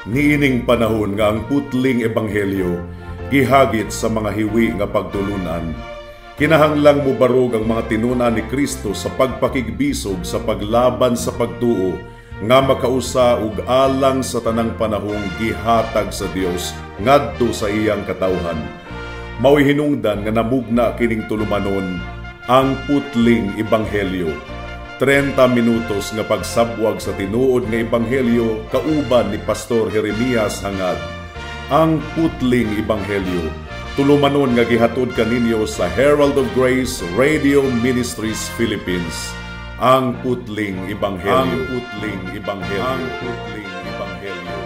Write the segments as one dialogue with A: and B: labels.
A: Niining panahon nga ang putling ebanghelyo gihagit sa mga hiwi nga pagtulunan, kinahanglang mobarog ang mga tinun-an ni Kristo sa pagpakigbisog sa paglaban sa pagtuo nga makausa ug alang sa tanang panahong gihatag sa Dios ngadto sa iyang katawhan. Mao'y hinungdan nga namugna kining tulumanon, ang putling ebanghelyo. 30 minutos nga pagsabwag sa tinuod nga ebanghelyo kauban ni Pastor Jeremias Hangad. Ang putling ebanghelyo, tulumanon nga gihatod kaninyo sa Herald of Grace Radio Ministries Philippines. Ang putling ebanghelyo. Ang putling ebanghelyo. Ang putling ebanghelyo.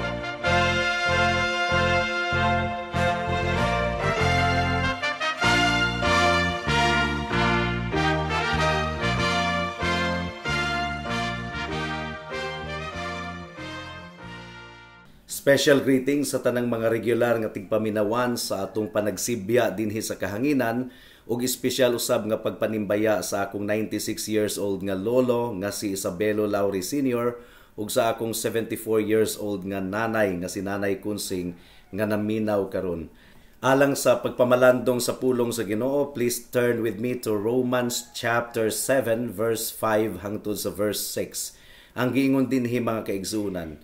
B: Special greetings sa tanang mga regular nga tigpaminawan sa atong panagsibya dinhi sa kahanginan ug espesyal usab nga pagpanimbaya sa akong 96 years old nga lolo nga si Isabelo Lauri Sr. ug sa akong 74 years old nga nanay nga si Nanay Kunsing nga naminaw karon. Alang sa pagpamalandong sa pulong sa Ginoo, please turn with me to Romans chapter 7 verse 5 hangtod sa verse 6. Ang giingon dinhi, mga kaigsuonan,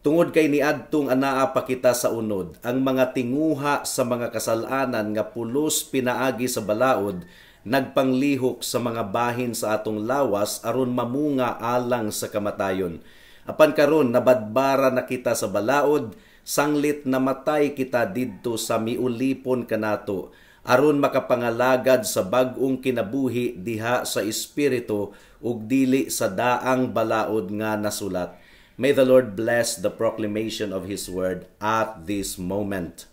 B: tungod kay niadtong anaa pa kita sa unod, ang mga tinguha sa mga kasalanan nga pulos pinaagi sa balaod, nagpanglihok sa mga bahin sa atong lawas aron mamunga alang sa kamatayon. Apan karon nabadbara na kita sa balaod, sanglit namatay kita didto sa miulipon kanato, aron makapangalagad sa bag-ong kinabuhi diha sa espiritu ug dili sa daang balaod nga nasulat. May the Lord bless the proclamation of His word at this moment.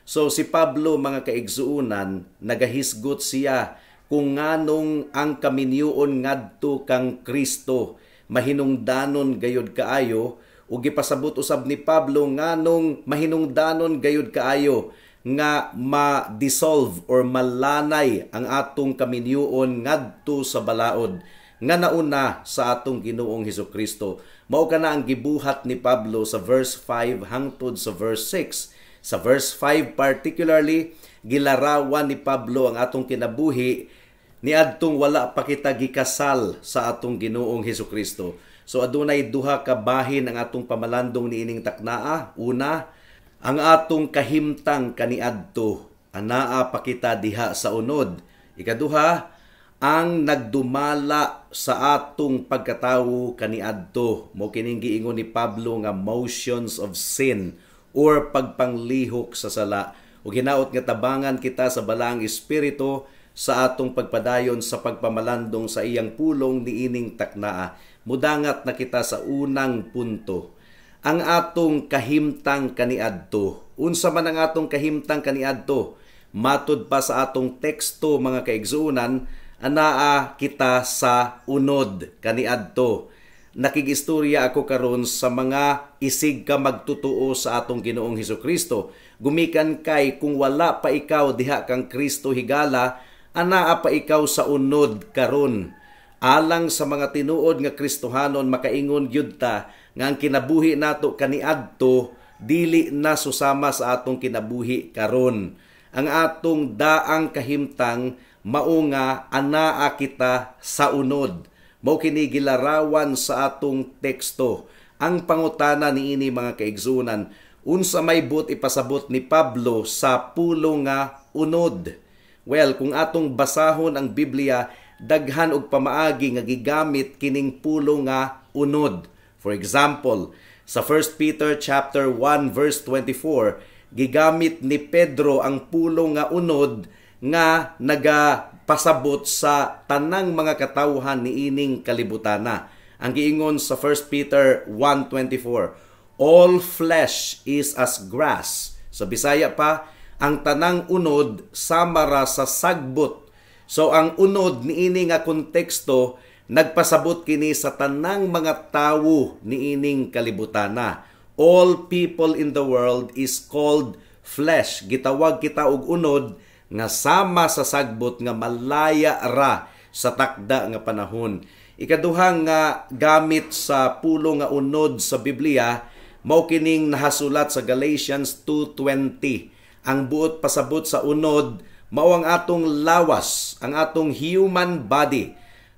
B: So si Pablo, mga kaigsuunan, nagahisgot siya kung nganong ang kaminyuon ngadto kang Kristo mahinungdanon gayud kaayo, ug gipasabot usab ni Pablo nganong mahinungdanon gayud kaayo nga ma-dissolve or malanay ang atong kaminyuon ngadto sa balaod nga nauna sa atong Ginoong Hesukristo. Mao kana ang gibuhat ni Pablo sa verse 5 hangtod sa verse 6. Sa verse 5 particularly, gilarawan ni Pablo ang atong kinabuhi niadtong wala pa kita gikasal sa atong Ginoong Hesukristo. So adunay duha ka bahin ang atong pamalandong niining taknaa. Una, ang atong kahimtang kaniadto, anaa pa kita diha sa unod. Ikaduha, ang nagdumala sa atong pagkatawo kaniadto. Mo kining giingon ni Pablo nga motions of sin or pagpanglihok sa sala. Ug hinaot nga tabangan kita sa balaang espiritu sa atong pagpadayon sa pagpamalandong sa iyang pulong niining taknaa. Mudangat na kita sa unang punto, ang atong kahimtang kaniadto. Unsa man ang atong kahimtang kaniadto? Matud pa sa atong teksto, mga kaigsuonan, anaa kita sa unod kaniadto. Nakigistorya ako karon sa mga isig ka magtutuo sa atong Ginoong Hesukristo. Gumikan kay kung wala pa ikaw diha kang Kristo higala, anaa pa ikaw sa unod karon. Alang sa mga tinuod nga Kristohanon, makaingon gyud ta nga ang kinabuhi nato kaniadto dili na susama sa atong kinabuhi karon. Ang atong daang kahimtang mao nga anaa kita sa unod. Mao kini gilarawan sa atong teksto. Ang pangutana niini, mga kaigsunan, unsa may buot ipasabot ni Pablo sa pulo nga unod? Well, kung atong basahon ang Biblia, daghan og pamaagi nga gigamit kining pulo nga unod. For example, sa 1 Peter chapter 1 verse 24, gigamit ni Pedro ang pulo nga unod nga nagapasabot sa tanang mga katawhan niining kalibutana. Ang giingon sa 1 Peter 1:24, "All flesh is as grass." Sa Bisaya pa, ang tanang unod samara sa sagbot. So ang unod niini nga konteksto nagpasabot kini sa tanang mga tawo niining kalibutana. All people in the world is called flesh. Gitawag kita og unod nga sama sa sagbot nga malaya ra sa takda nga panahon. Ikaduha nga gamit sa pulo nga unod sa Biblia mao kining nahasulat sa Galatians 2:20. Ang buot pasabot sa unod mao ang atong lawas, ang atong human body.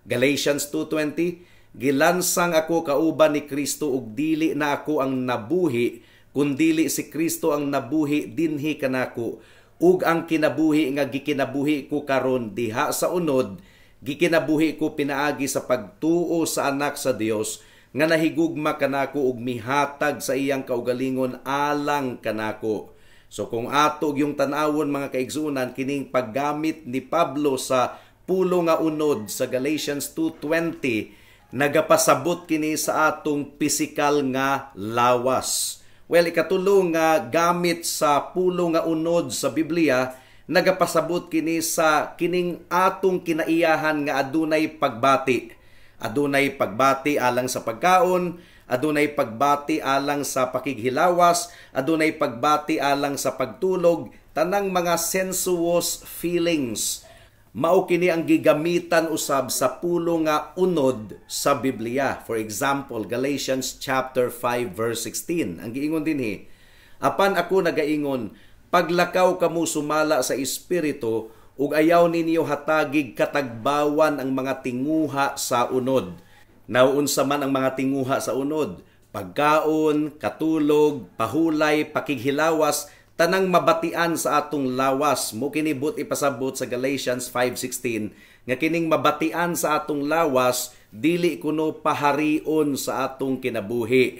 B: Galatians 2:20, "Gilansang ako kauban ni Kristo ug dili na ako ang nabuhi, kundili si Kristo ang nabuhi dinhi kanako. Ug ang kinabuhi nga gikinabuhi ko karon diha sa unod, gikinabuhi ko pinaagi sa pagtuo sa Anak sa Dios nga nahigugma kanako ug mihatag sa iyang kaugalingon alang kanako." So kung ato yung tan-awon, mga kaigsuonan, kining paggamit ni Pablo sa pulong nga unod sa Galatians 2:20, nagapasabot kini sa atong pisikal nga lawas. Well, ikatulo nga gamit sa pulong nga unod sa Biblia, nagapasabot kini sa kining atong kinaiyahan nga adunay pagbati. Adunay pagbati alang sa pagkaon, adunay pagbati alang sa pakighilawas, adunay pagbati alang sa pagtulog, tanang mga sensuous feelings. Mao kini ang gigamitan usab sa pulong nga unod sa Biblia. For example, Galatians chapter 5 verse 16. Ang giingon dinhi, "Apan ako nagaingon, paglakaw kamo sumala sa Espiritu ug ayaw ninyo hatagig katagbawan ang mga tinguha sa unod." Naunsa man ang mga tinguha sa unod? Pagkaon, katulog, pahulay, pakighilawas, tanang mabatian sa atong lawas. Mao kini buot ipasabot sa Galatians 5:16 nga kining mabatian sa atong lawas dili kuno paharion sa atong kinabuhi.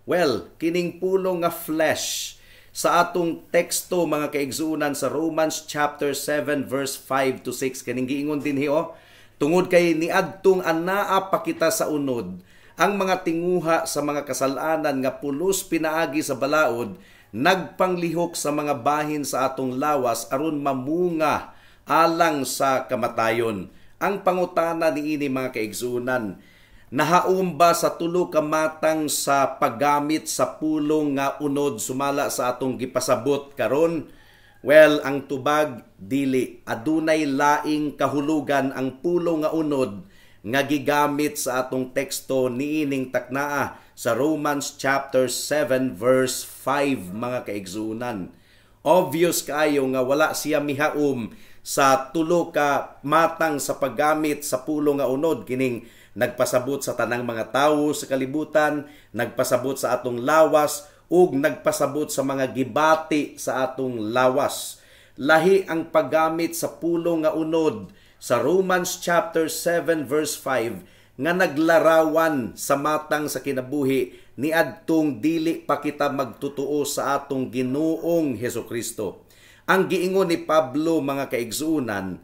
B: Well, kining pulong nga flesh sa atong teksto, mga kaigsuonan, sa Romans chapter 7 verse 5 to 6, kining giingon dinhi oh, "Tungod kay niadtong anaa pa kita sa unod, ang mga tinguha sa mga kasalanan nga pulos pinaagi sa balaod nagpanglihok sa mga bahin sa atong lawas aron mamunga alang sa kamatayon." Ang pangutana niini, mga kaigsuonan, nahaom ba sa tulo ka matang sa paggamit sa pulong nga unod sumala sa atong gipasabot karon? Well, ang tubag, dili. Adunay laing kahulugan ang pulong nga unod nga gigamit sa atong teksto niining taknaa sa Romans chapter 7 verse 5, mga kaigsuonan. Obvious kaayo nga wala siya mihaom sa tulo ka matang sa paggamit sa pulong nga unod, kining nagpasabot sa tanang mga tawo sa kalibutan, nagpasabot sa atong lawas ug nagpasabot sa mga gibati sa atong lawas. Lahi ang paggamit sa pulong nga unod sa Romans chapter 7 verse 5 nga naglarawan sa matang sa kinabuhi niadtong dili pa kita magtutuo sa atong Ginoong Hesukristo. Ang giingon ni Pablo, mga kaigsuonan,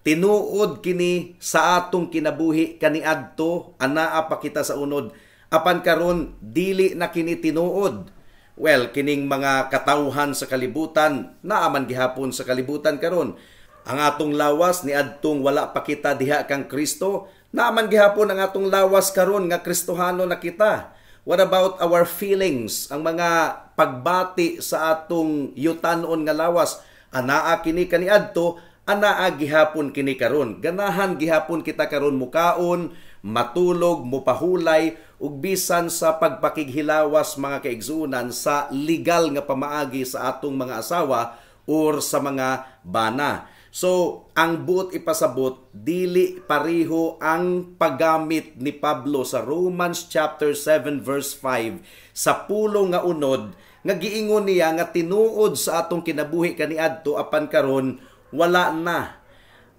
B: tinuod kini sa atong kinabuhi kaniadto anaa pa kita sa unod, apan karon dili na kini tinuod. Well, kining mga katawhan sa kalibutan, naaman gihapon sa kalibutan karon. Ang atong lawas niadtong wala pa kita diha kang Kristo, naaman gihapon ang atong lawas karon nga Kristohano na kita. What about our feelings? Ang mga pagbati sa atong yutanon nga lawas, anaa kini kaniadto, anaa gihapon kini karon. Ganahan gihapon kita karon mukaon, matulog, mupahulay ug bisan sa pagpakighilawas, mga kaigsuonan, sa legal nga pamaagi sa atong mga asawa or sa mga bana. So, ang buot ipasabot, dili pareho ang paggamit ni Pablo sa Romans chapter 7 verse 5 sa pulong nga unod nga giingon niya nga tinuod sa atong kinabuhi kaniadto apan karon wala na.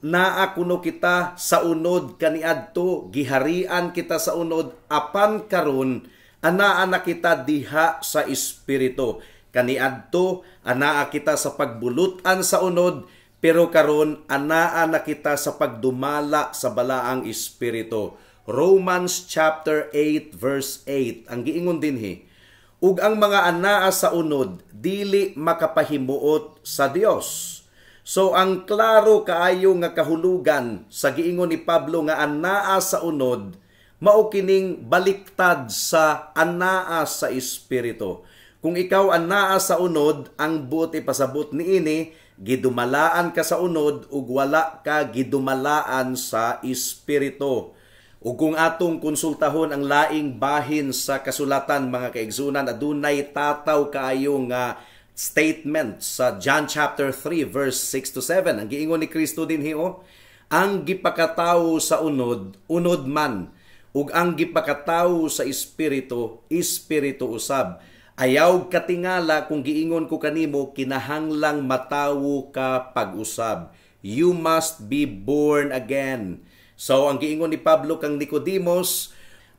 B: Naa kuno kita sa unod kaniadto, giharian kita sa unod, apan karon anaa na kita diha sa Espiritu. Kaniadto anaa kita sa pagbulutan sa unod, pero karon anaa na kita sa pagdumala sa Balaang Espiritu. Romans chapter 8 verse 8 ang giingon dinhi, "Ug ang mga anaa sa unod dili makapahimuot sa Dios." So ang klaro kaayo nga kahulugan sa giingon ni Pablo nga anaa sa unod mao kining baliktad sa anaa sa Espiritu. Kung ikaw anaa sa unod, ang buot ipasabot niini, gidumalaan ka sa unod ug wala ka gidumalaan sa Espiritu. Ug kung atong konsultahon ang laing bahin sa kasulatan, mga kaigsunan, adunay tataw kaayo nga statement sa John chapter 3 verse 6 to 7. Ang giingon ni Kristo dinhi oh, "Ang gipakatawo sa unod, unod man, ug ang gipakatawo sa espiritu, espiritu usab. Ayaw katingala kung giingon ko kanimo, kinahanglang matawo ka pag-usab." You must be born again. So ang giingon ni Pablo kang Nicodemus,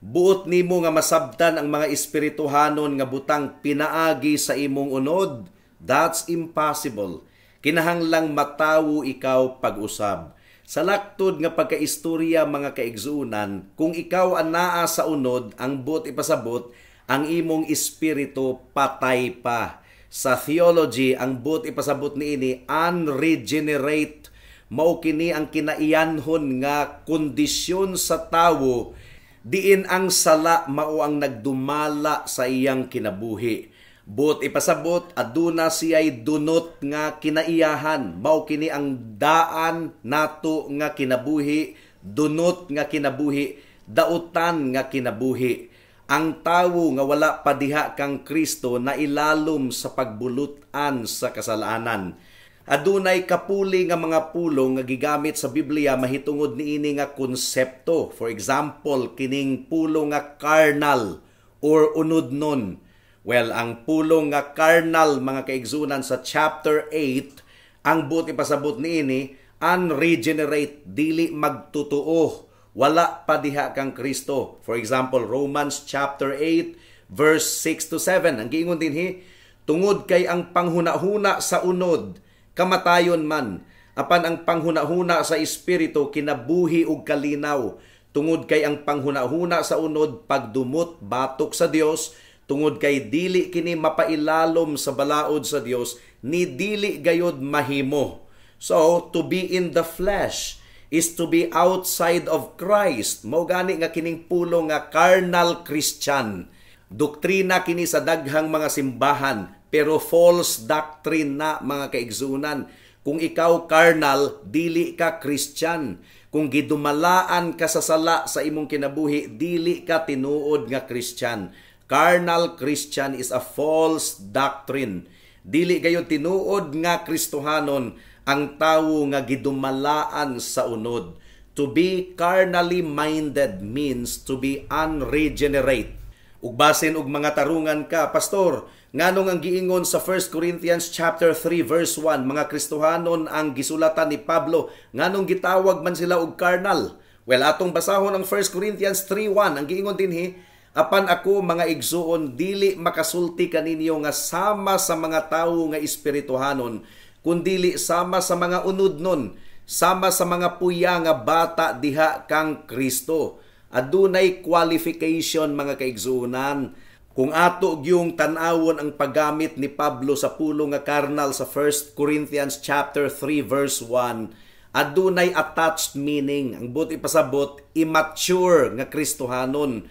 B: "Buot nimo nga masabtan ang mga espirituhanon nga butang pinaagi sa imong unod? That's impossible. Kinahanglang matawo ikaw pag-usab." Sa laktod nga pagkaistorya, mga kaigsuonan, kung ikaw anaa sa unod, ang buot ipasabot, ang imong espiritu patay pa. Sa theology, ang buot ipasabot niini, unregenerate. Mao kini ang kinaiyanhon nga kondisyon sa tawo diin ang sala mao ang nagdumala sa iyang kinabuhi. Buot ipasabot, aduna siya'y dunot nga kinaiyahan. Mao kini ang daan nato nga kinabuhi, dunot nga kinabuhi, dautan nga kinabuhi. Ang tawo nga wala pa diha kang Kristo nailalom sa pagbulutan sa kasalanan. Adunay kapuli nga mga pulong nga gigamit sa Biblia mahitungod niini nga konsepto. For example, kining pulong nga carnal or unodnon. Well, ang pulong nga carnal, mga kaigsunan, sa chapter 8, ang buot ipasabot niini, unregenerate, dili magtotoo, wala pa diha kang Kristo. For example, Romans chapter 8 verse 6 to 7. Ang giingon dinhi, "Tungod kay ang panghunahuna sa unod kamatayon man, apan ang panghunahuna sa espiritu kinabuhi ug kalinaw. Tungod kay ang panghunahuna sa unod pagdumot batok sa Dios, tungod kay dili kini mapailalom sa balaod sa Dios, ni dili gayod mahimo." So, to be in the flesh is to be outside of Christ. Mao gani nga kining pulong nga carnal Christian, doktrina kini sa daghang mga simbahan, pero false doctrine na, mga kaigsunan. Kung ikaw carnal, dili ka Christian. Kung gidumalaan ka sa sala sa imong kinabuhi, dili ka tinuod nga Christian. Carnal Christian is a false doctrine. Dili gayod tinuod nga Kristohanon ang tawo nga gidumalaan sa unod. To be carnally minded means to be unregenerate. Ug basin og mga tarungan ka, "Pastor, nganong ang giingon sa 1 Corinthians chapter 3 verse 1, mga Kristohanon ang gisulatan ni Pablo, nganong gitawag man sila og carnal?" Well, atong basahon ang 1 Corinthians 3:1. Ang giingon dinhi, "Apan ako, mga igsuon, dili makasulti kaninyo nga sama sa mga tawo nga espirituhanon, kundili sama sa mga unodnon, sama sa mga puya nga bata diha kang Kristo." Adunay qualification, mga kaigsuonan. Kung ato gyung tan-awon ang paggamit ni Pablo sa pulong nga carnal sa 1 Corinthians chapter 3 verse 1, adunay attached meaning. Ang buot ipasabot, immature nga Kristohanon.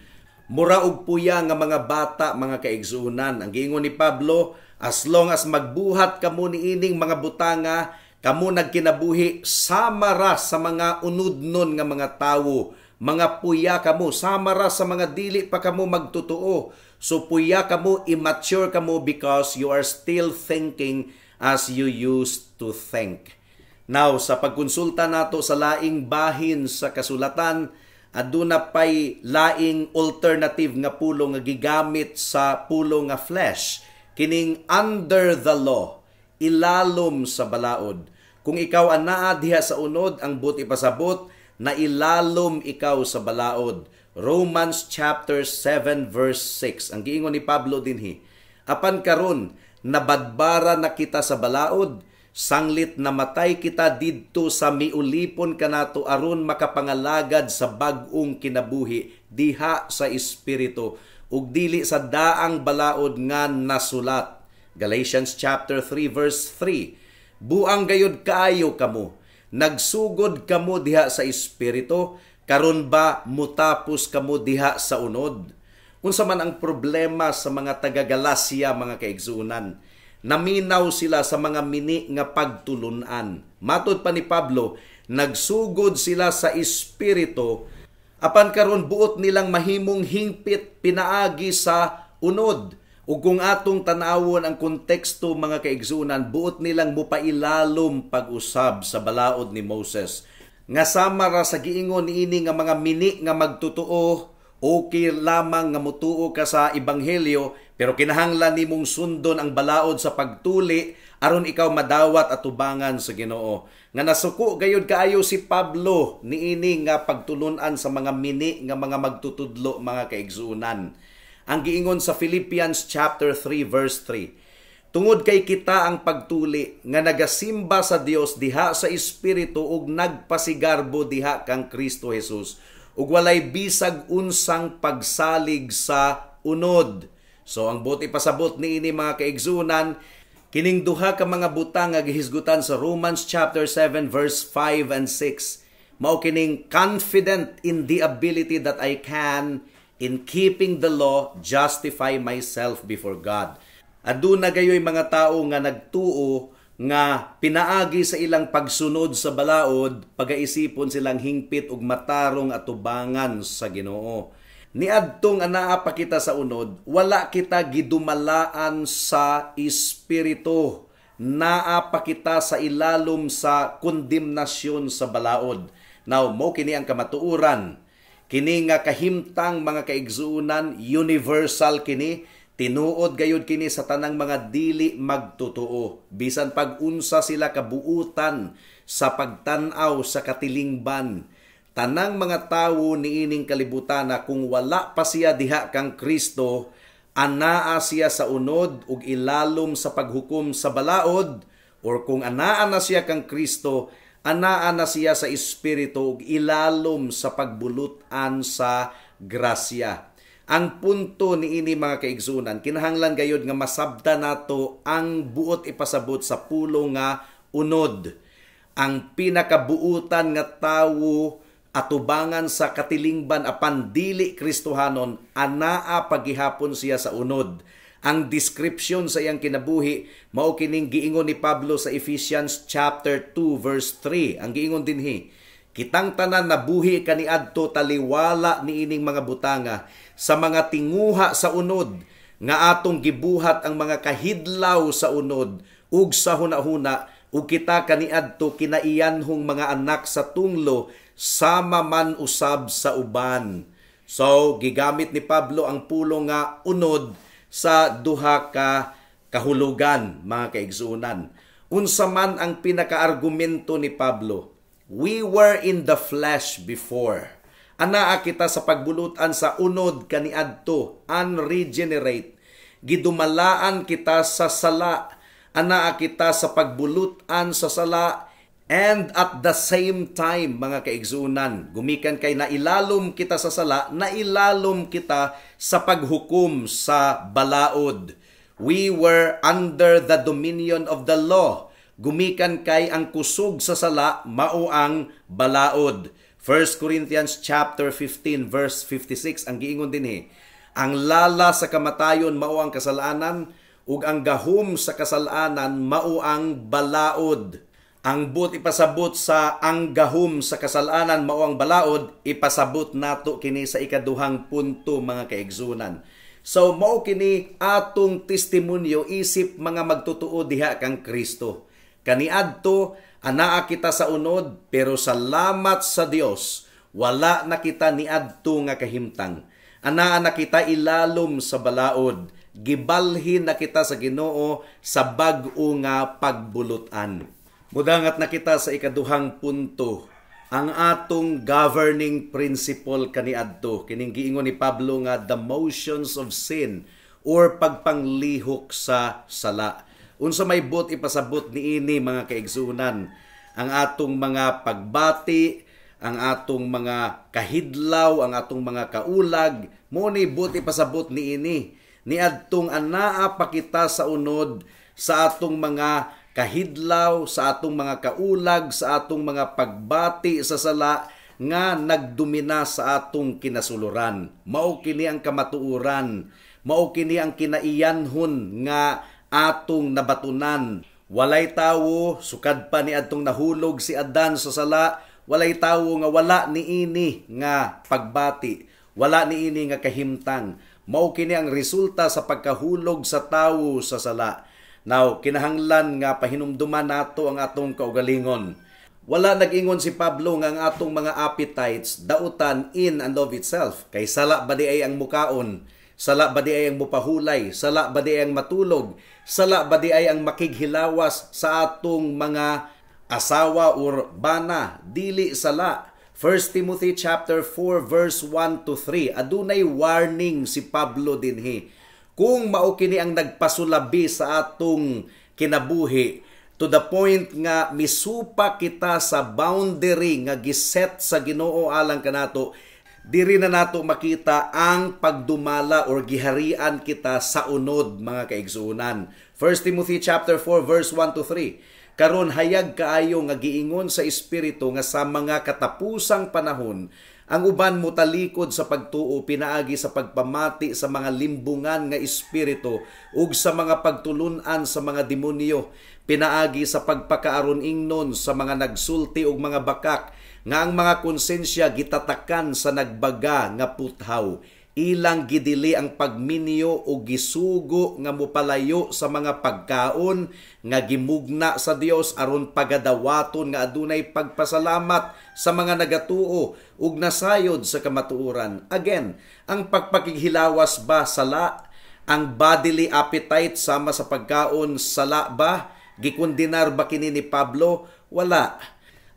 B: Mura og puya nga mga bata, mga kaigsuonan. Ang giingon ni Pablo, as long as magbuhat kamo niining mga butanga, kamo nagkinabuhi sama ra sa mga unudnon nga mga tawo. Mga puya kamo, sama ra sa mga dili pa kamo magtotoo. So puya kamo, immature kamo because you are still thinking as you used to think. Now, sa pagkonsulta nato sa laing bahin sa kasulatan, aduna pay laing alternative nga pulong nga gigamit sa pulong nga flesh, kining under the law, ilalom sa balaod. Kung ikaw anaa diha sa unod, ang buot ipasabot, na ilalom ikaw sa balaod. Romans chapter 7 verse 6. Ang giingon ni Pablo dinhi, "Apan karon nabadbara na kita sa balaod, sanglit namatay kita didto sa miulipon kanato aron makapangalagad sa bag-ong kinabuhi diha sa espiritu ug dili sa daang balaod nga nasulat." Galatians chapter 3 verse 3. "Buang gayod kaayo kamo. Nagsugod kamo diha sa espiritu, karon ba mutapos kamo diha sa unod?" Unsa man ang problema sa mga taga-Galacia, mga kaigsuonan? Naminaw sila sa mga mini nga pagtulunan. Matod pa ni Pablo, nagsugod sila sa espiritu. Apan karon buot nilang mahimong hingpit pinaagi sa unod. Ug kung atong tan-awon ang konteksto, mga kaigsunan, buot nilang mupailalom pag-usab sa balaod ni Moses. Nga sama ra sa giingon niini nga mga mini nga magtotoo, okay lamang nga mutuo ka sa ebanghelyo, pero kinahanglan nimong sundon ang balaod sa pagtuli aron ikaw madawat atubangan sa Ginoo. Nga nasuko gayud kaayo si Pablo niini nga pagtulun-an sa mga mini nga mga magtutudlo, mga kaigsuonan. Ang giingon sa Philippians chapter 3 verse 3, "Tungod kay kita ang pagtuli nga nagasimba sa Dios diha sa espiritu ug nagpasigarbo diha kang Kristo Jesus ug walay bisag unsang pagsalig sa unod." So ang buot ipasabot niini, mga kaigsunan, kining duha ka mga butang nga gihisgutan sa Romans chapter 7 verse 5 and 6. Mao kining "confident in the ability that I can in keeping the law justify myself before God." Aduna gayoy mga tao nga nagtuo nga pinaagi sa ilang pagsunod sa balaod, pagaisipon silang hingpit ug matarong atubangan sa Ginoo. Niadtong anaa pa kita sa unod, wala kita gidumalaan sa espiritu. Naa pa kita sa ilalom sa kondemnasyon sa balaod. Now, mo kini ang kamatuoran. Kini nga kahimtang, mga kaigsuonan, universal kini, tinuod gayud kini sa tanang mga dili magtotoo. Bisan pag-unsa sila kabuutan sa pagtan-aw sa katilingban, tanang mga tawo niining kalibutan na kung wala pa siya diha kang Kristo, anaa siya sa unod ug ilalom sa paghukom sa balaod, or kung anaa na siya kang Kristo, anaa na siya sa espiritu ug ilalom sa pagbulutan sa grasya. Ang punto niini, mga kaigsunan, kinahanglan gayud nga masabta nato ang buot ipasabot sa pulong nga unod. Ang pinakabuutan nga tawo atubangan sa katilingban apan dili Kristohanon, anaa pagihapon siya sa unod. Ang description sa iyang kinabuhi mao kining giingon ni Pablo sa Ephesians chapter 2 verse 3. Ang giingon dinhi, "Kitang tanan nabuhi kaniadto taliwala niining mga butanga sa mga tinguha sa unod nga atong gibuhat ang mga kahidlaw sa unod ug sa hunahuna, ug kita kaniadto kinaiyanhong mga anak sa tunglo sama man usab sa uban." So gigamit ni Pablo ang pulong nga unod sa duha ka kahulugan, mga kaigsuonan. Unsa man ang pinakaargumento ni Pablo, we were in the flesh before. Anaa kita sa pagbulutan sa unod kaniadto, unregenerate. Gidumalaan kita sa sala. Anaa kita sa pagbulutan sa sala. And at the same time, mga kaigsunan, gumikan kay nailalom kita sa sala, nailalom kita sa paghukom sa balaod. We were under the dominion of the law. Gumikan kay ang kusog sa sala mao ang balaod. 1 Corinthians chapter 15 verse 56, ang giingon dinhi, "Ang lala sa kamatayon mao ang kasalanan ug ang gahom sa kasalanan mao ang balaod." Ang buot ipasabot sa ang gahom sa kasalanan mao ang balaod, ipasabot nato kini sa ikaduhang punto, mga kaigsunan. So mao kini atong testimonyo isip mga magtotoo diha kang Kristo. Kaniadto anaa kita sa unod, pero salamat sa Dios, wala na kita niadto nga kahimtang. Anaa na kita ilalom sa balaod, gibalhin na kita sa Ginoo sa bag-o nga pagbulutan. Mudangat na kita sa ikaduhang punto, ang atong governing principle kaniadto, kining giingon ni Pablo nga the motions of sin or pagpanglihok sa sala. Unsa may buot ipasabot niini, mga kaigsuonan? Ang atong mga pagbati, ang atong mga kahidlaw, ang atong mga kaulag, mo ni buot ipasabot niini. Niadtong anaa pa kita sa unod, sa atong mga kahidlaw, sa atong mga kaulag, sa atong mga pagbati sa sala nga nagdomina sa atong kinasuluran. Mao kini ang kamatuoran, mao kini ang kinaiyanhon nga atong nabatunan. Walay tawo sukad pa ni adtong nahulog si Adan sa sala. Walay tawo nga wala niini nga pagbati, wala niini nga kahimtang. Mao kini ang resulta sa pagkahulog sa tawo sa sala. Now, kinahanglan nga pahinumduman nato ang atong kaugalingon. Wala nag-ingon si Pablo nga ang atong mga appetites dautan in and of itself. Kay sala ba di ay ang mukaon? Sala ba di ay ang mupahulay? Sala ba di ay ang matulog? Sala ba di ay ang makighilawas sa atong mga asawa or bana? Dili sala. 1 Timothy chapter 4 verse 1 to 3. Adunay warning si Pablo dinhi. Kung mao kini ang nagpasulabi sa atong kinabuhi to the point nga misupa kita sa boundary nga giset sa Ginoo alang kanato, diri na nato makita ang pagdumala or giharian kita sa unod, mga kaigsuonan. 1 Timothy chapter 4 verse 1 to 3. Karon hayag kaayo nga giingon sa Espiritu nga sa mga katapusang panahon ang uban motalikod sa pagtuo pinaagi sa pagpamati sa mga limbungan nga espiritu ug sa mga pagtulun-an sa mga demonyo, pinaagi sa pagpakaaron ingnon sa mga nagsulti og mga bakak nga ang mga konsensya gitatakan sa nagbaga nga puthaw. Ilang gidili ang pagminyo o gisugo nga mopalayo sa mga pagkaon nga gimugna sa Dios aron pagadawaton nga adunay pagpasalamat sa mga nagatuo ug nasayod sa kamatuoran. Again, ang pagpakighilawas ba, sala? Ang bodily appetite sama sa pagkaon, sala ba? Gikundinar ba kini ni Pablo? Wala.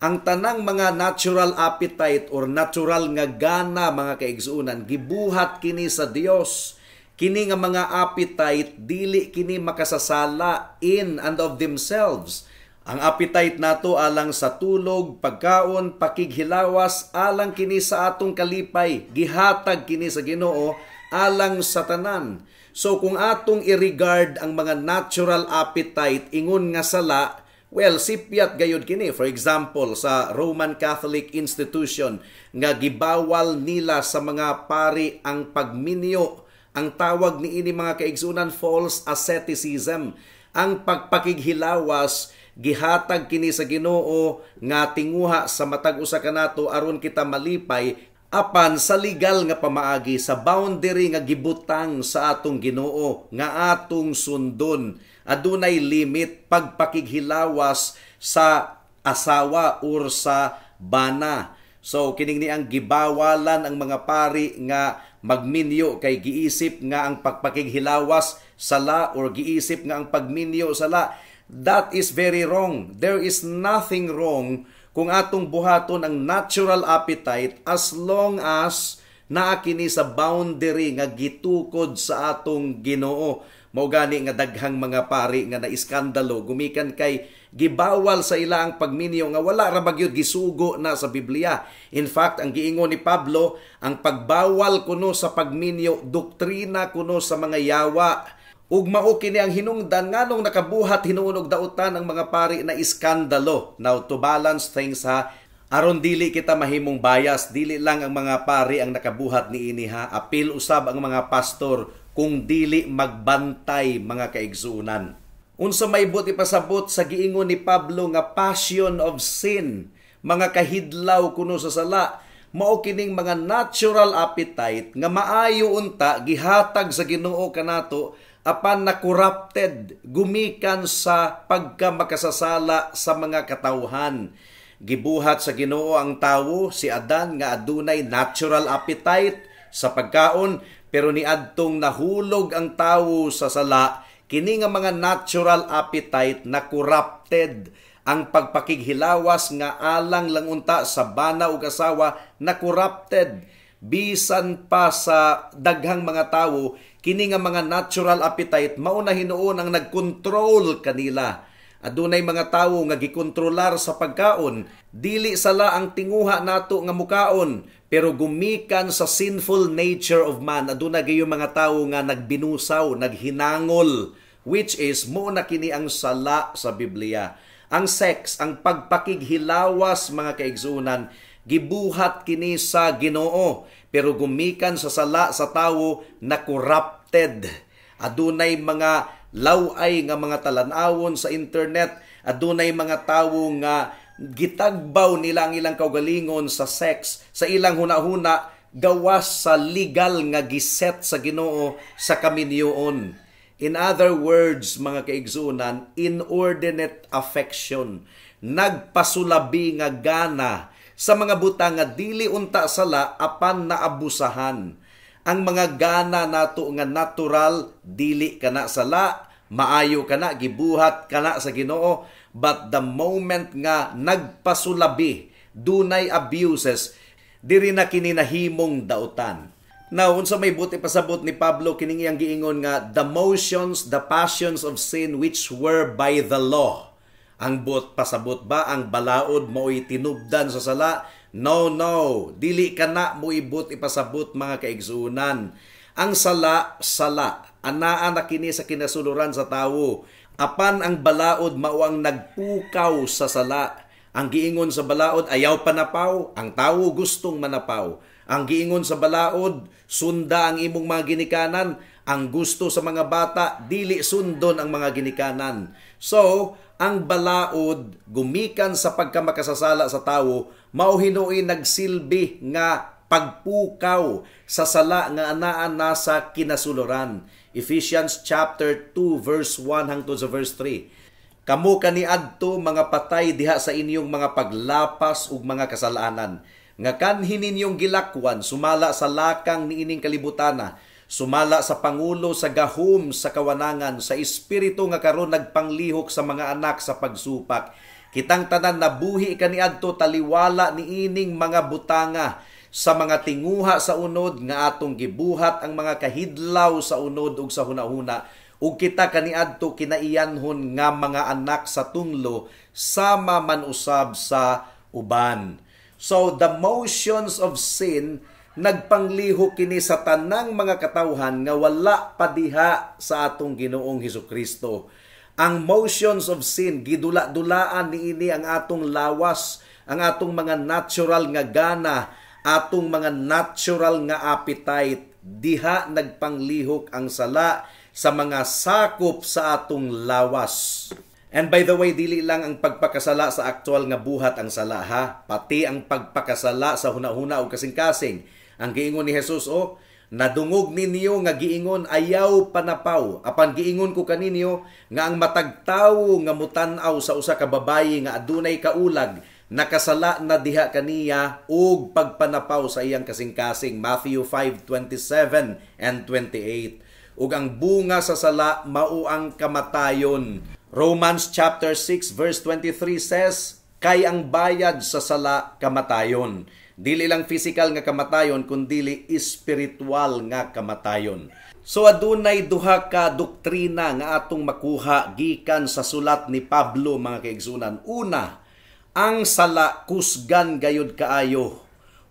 B: Ang tanang mga natural appetite or natural nga gana, mga kaigsuonan, gibuhat kini sa Dios. Kini nga mga appetite, dili kini makasasala in and of themselves. Ang appetite nato alang sa tulog, pagkaon, pakighilawas, alang kini sa atong kalipay, gihatag kini sa Ginoo alang sa tanan. So kung atong i-regard ang mga natural appetite ingon nga sala, well, sipyat gayud kini. For example, sa Roman Catholic institution nga gibawal nila sa mga pari ang pagminyo. Ang tawag niini, mga kaigsunan, false asceticism. Ang pagpakighilawas, gihatag kini sa Ginoo nga tinguha sa matag usa kanato aron kita malipay, apan sa legal nga pamaagi, sa boundary nga gibutang sa atong Ginoo nga atong sundon. Adunay limit pagpakighilawas sa asawa or sa bana. So kining ni ang gibawalan ang mga pari nga magminyo kay giisip nga ang pagpakighilawas sala or giisip nga ang pagminyo sala. That is very wrong. There is nothing wrong kung atong buhaton ang natural appetite as long as naa kini sa boundary nga gitukod sa atong Ginoo. Mao gani nga daghang mga pari nga naiskandalo gumikan kay gibawal sa ila ang pagminyo nga wala ra bagyod gisugo na sa Biblia. In fact, ang giingon ni Pablo, ang pagbawal kuno sa pagminyo, doktrina kuno sa mga yawa. Ug mao kini ang hinungdan nganong nakabuhat hinuon og dautan ang mga pari na iskandalo. Now, to balance things ha, aron dili kita mahimong bias, dili lang ang mga pari ang nakabuhat niini ha. Apil usab ang mga pastor kung dili magbantay, mga kaigsuonan. Unsa may buot ipasabot sa giingon ni Pablo nga passion of sin, mga kahidlaw kuno sa sala? Mao kining mga natural appetite nga maayo unta, gihatag sa Ginoo kanato, apan na corrupted gumikan sa pagka makasasala sa mga katawhan. Gibuhat sa Ginoo ang tawo, si Adan, nga adunay natural appetite sa pagkaon, pero niadtong nahulog ang tawo sa sala, kini nga mga natural appetite na corrupted. Ang pagpakighilawas nga alang lang unta sa bana ug asawa na corrupted. Bisan pa sa daghang mga tawo, kini nga mga natural appetite mao na hinuon ang nagkontrol kanila. Adunay mga tawo nga gikontrolar sa pagkaon. Dili sala ang tinguha nato nga mukaon, pero gumikan sa sinful nature of man, aduna gayo mga tawo nga nagbinusaw, naghinangol, which is mo na kini ang sala sa Biblia. Ang sex, ang pagpakighilawas, mga kaigsuonan, gibuhat kini sa Ginoo, pero gumikan sa sala sa tawo na corrupted. Adunay mga laway nga mga talan-awon sa internet, adunay mga tawo nga Gitagbaw nila ang ilang kaugalingon sa sex, sa ilang hunahuna, gawas sa legal nga giset sa Ginoo sa kaminyoon. In other words, mga kaigsunan, inordinate affection, nagpasulabi nga gana sa mga butang nga dili unta sala apan naabusahan. Ang mga gana nato nga natural, dili kana sala, maayo kana, gibuhat kana sa Ginoo, but the moment nga nagpasulabi, dunay abuses, diri na kini nahimong dautan. Now, unsa may buot ipasabot ni Pablo kining iyang giingon nga the motions, the passions of sin which were by the law? Ang buot pasabot ba, ang balaod mao'y tinubdan sa sala? No, no. Dili kana mao'y buot ipasabot, mga kaigsuonan. Ang sala, sala. Anaa na kini sa kinasuluran sa tawo. Apan ang balaod mao ang nagpukaw sa sala. Ang giingon sa balaod, ayaw panapaw. Ang tawo gustong manapaw. Ang giingon sa balaod, sunda ang imong mga ginikanan. Ang gusto sa mga bata, dili sundon ang mga ginikanan. So, ang balaod gumikan sa pagkamakasasala sa tawo, mao hinuoy nagsilbi nga pagpukaw sa sala nga anaa na sa kinasuluran. Ephesians chapter 2 verse 1 hangtod sa verse 3. Kamo kaniadto mga patay diha sa inyong mga paglapas ug mga kasalanan nga kanhi ninyong gilakwan sumala sa lakang niining kalibutana, sumala sa pangulo sa gahom sa kawanangan, sa espiritu nga karon nagpanglihok sa mga anak sa pagsupak. Kitang tanan nabuhi kaniadto taliwala niining mga butanga sa mga tinguha sa unod nga atong gibuhat ang mga kahidlaw sa unod ug sa hunahuna, ug kita kaniadto kinaiyanhon nga mga anak sa tunglo sama man usab sa uban. So the motions of sin, nagpanglihok kini sa tanang mga katawhan nga wala pa diha sa atong Ginoong Hesukristo. Ang motions of sin, gidula-dulaan niini ang atong lawas, ang atong mga natural nga gana, atong mga natural nga appetite. Diha nagpanglihok ang sala sa mga sakop sa atong lawas. And by the way, dili lang ang pagpakasala sa aktual nga buhat ang sala ha, pati ang pagpakasala sa hunahuna o kasing-kasing. Ang giingon ni Jesus, oh, "Nadungog ninyo nga giingon, ayaw panapaw. Apan giingon ko kaninyo nga ang matag tawo nga mutan-aw sa usa ka babayi nga adunay kaulag, nakasala na diha kaniya og pagpanapaw sa iyang kasing-kasing." Matthew 5:27 and 28. Ug ang bunga sa sala mao ang kamatayon. Romans chapter 6 verse 23 says, kay ang bayad sa sala kamatayon. Dili lang physical nga kamatayon kundili espiritual nga kamatayon. So adunay duha ka doktrina nga atong makuha gikan sa sulat ni Pablo, mga kaigsunan. Una, ang sala kusgan gayud kaayo.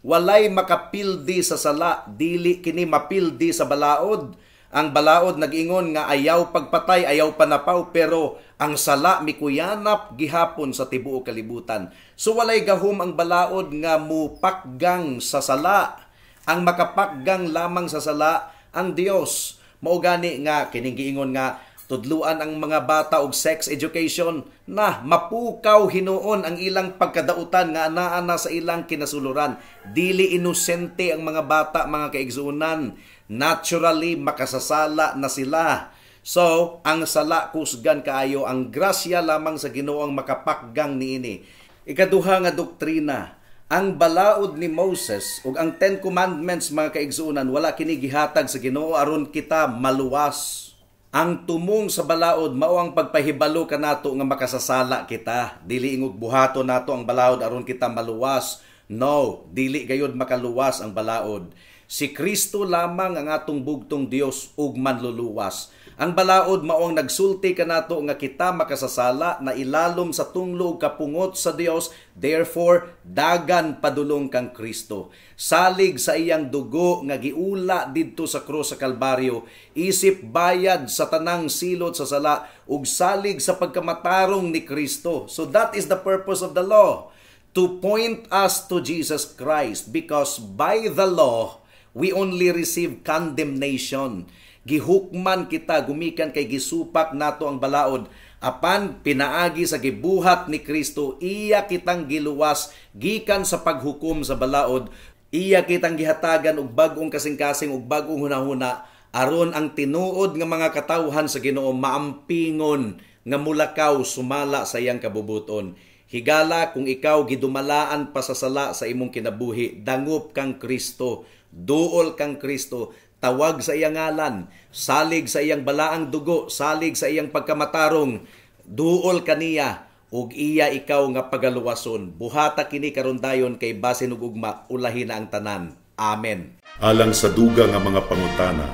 B: Walay makapildi sa sala, dili kini mapildi sa balaod. Ang balaod nag-ingon nga ayaw pagpatay, ayaw panapaw, pero ang sala mikuyanap gihapon sa tibuok kalibutan. So walay gahom ang balaod nga mupakgang sa sala. Ang makapakgang lamang sa sala ang Dios. Mao gani nga kining giingon nga tudluan ang mga bata og sex education na, mapukaw hinuon ang ilang pagkadautan nga anaa na sa ilang kinasuluran. Dili inosente ang mga bata, mga kaigsuonan. Naturally makasasala na sila. So, ang sala kusgan kaayo, ang grasya lamang sa Ginoo ang makapakgang niini. Ikaduha nga doktrina, ang balaod ni Moses ug ang Ten Commandments, mga kaigsuonan, wala kini gihatag sa Ginoo aron kita maluwas. Ang tumong sa balaod mao ang pagpahibalo kanato nga makasasala kita. Dili ingog buhaton nato ang balaod aron kita maluwas. No, dili gayud makaluwas ang balaod. Si Kristo lamang ang atong bugtong Dios ug manluluwas. Ang balaod mao ang nagsulti kanato nga kita makasasala na ilalom sa tunglo ug kapungot sa Dios, therefore dagan padulong kang Kristo. Salig sa iyang dugo nga giula didto sa krus sa Kalbaryo, isip bayad sa tanang silot sa sala ug salig sa pagkamatarong ni Kristo. So that is the purpose of the law, to point us to Jesus Christ, because by the law we only receive condemnation. Gihukman kita gumikan kay gisupak nato ang balaod. Apan pinaagi sa gibuhat ni Kristo, iya kitang giluwas gikan sa paghukom sa balaod, iya kitang gihatagan og bag-ong kasing-kasing ug bag-ong hunahuna aron ang tinuod nga mga katawhan sa Ginoo maampingon nga mulakaw sumala sa iyang kabubuton. Higala, kung ikaw gidumalaan pa sa sala sa imong kinabuhi, dangop kang Kristo, duol kang Kristo, tawag sa iyang ngalan, salig sa iyang balaang dugo, salig sa iyang pagkamatarong, duol kaniya ug iya ikaw nga pagaluwason. Buhata kini karon dayon kay basin ug ugma ulahi na ang tanan. Amen.
A: Alang sa dugang nga mga pangutana,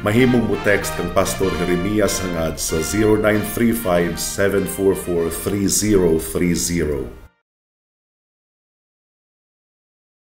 A: mahimong mo text kang Pastor Jeremias Hangad sa 0935 744 3030.